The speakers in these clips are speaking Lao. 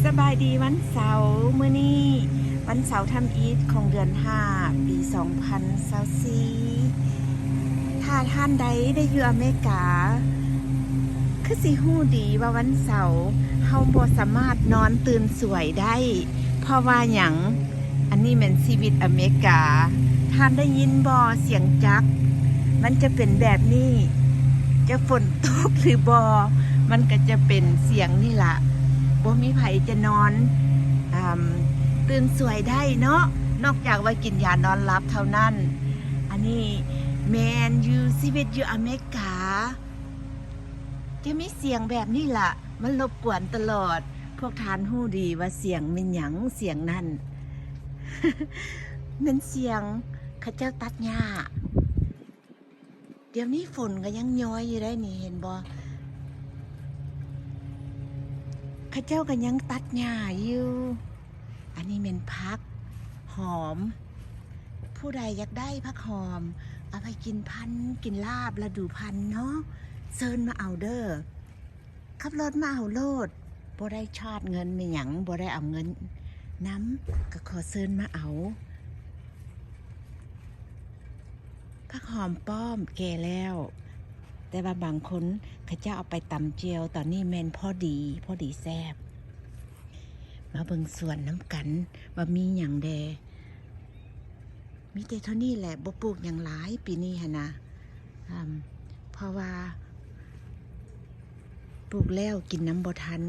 ສະບາຍດີວັນເສົາ, ມື້ນີ້ວັນເສົາທຳອິດຂອງເດືອນຫ້າ ປີສອງພັນຊາວສີ່. ຖ້າທ່ານໃດໄດ້ຢູ່ອາເມລິກາ ຄືຊິຮູ້ດີວ່າວັນເສົາເຮົາບໍ່ສາມາດນອນຕື່ນສວຍໄດ້. ເພາະວ່າຫຍັງ? ອັນນີ້ແມ່ນຊີວິດອາເມລິກາ. ທ່ານໄດ້ຍິນບໍ່ ສຽງຈັກ? ມັນຈະເປັນແບບນີ້. ຈະຝົນຕົກຫຼືບໍ່ ມັນກໍຈະເປັນສຽງນີ້ລະ. ບໍ່ມີໃຜຈະນອນ ອາ ຕື່ນສວຍໄດ້ເນາະ, ນອກຈາກວ່າກິນຢານອນຫຼັບເທົ່ານັ້ນ. ອັນນີ້ແມ່ນຢູ່ ຊີວິດຢູ່ອາເມລິກາ ຈະມີສຽງແບບນີ້ລະ ມັນລົບກວນຕະຫຼອດ. ພວກທ່ານຮູ້ດີວ່າສຽງແມ່ນຫຍັງ? ສຽງນັ້ນ ແມ່ນສຽງເຂົາເຈົ້າຕັດຫຍ້າ. ດຽວນີ້ຝົນກໍຍັງຍ້ອຍຢູ່ໄດ໋ນີ້ ເຫັນບໍ່? ເຂົາເຈົ້າກໍຍັງຕັດຫຍ້າຢູ່. ອັນນີ້ແມ່ນຜັກຫອມ. ຜູ້ໃດຢາກໄດ້ຜັກຫອມ ເອົາໄປກິນພັນ ກິນລາບລະດູພັນເນາະ, ເຊີນມາເອົາເດີ້. ຂັບລົດມາເອົາໂລດ, ບໍ່ໄດ້ຊາດເງິນແມ່ນຫຍັງ, ບໍ່ໄດ້ເອົາເງິນນຳ, ກໍຂໍເຊີນມາເອົາ. ຜັກຫອມປ້ອມແກ່ແລ້ວ, ແຕ່ວ່າບາງຄົນເຂົາເຈົ້າເອົາໄປຕຳແຈ່ວ. ຕອນນີ້ແມ່ນພໍດີ, ພໍດີແຊບ. ມາເບິ່ງສວນນຳກັນວ່າມີຫຍັງແດ່. ມີແຕ່ເທົ່ານີ້ແຫຼະ, ບໍ່ປູກຫຍັງຫຼາຍປີນີ້ຫັ້ນນະ. ອາ ເພາະວ່າປູກແລ້ວກິນນຳບໍ່ທັນ,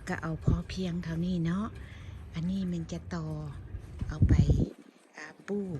ກໍເອົາພໍພຽງເທົ່ານີ້ເນາະ. ອັນນີ້ແມ່ນຈະຕໍ່ເອົາໄປ ອາ ປູກ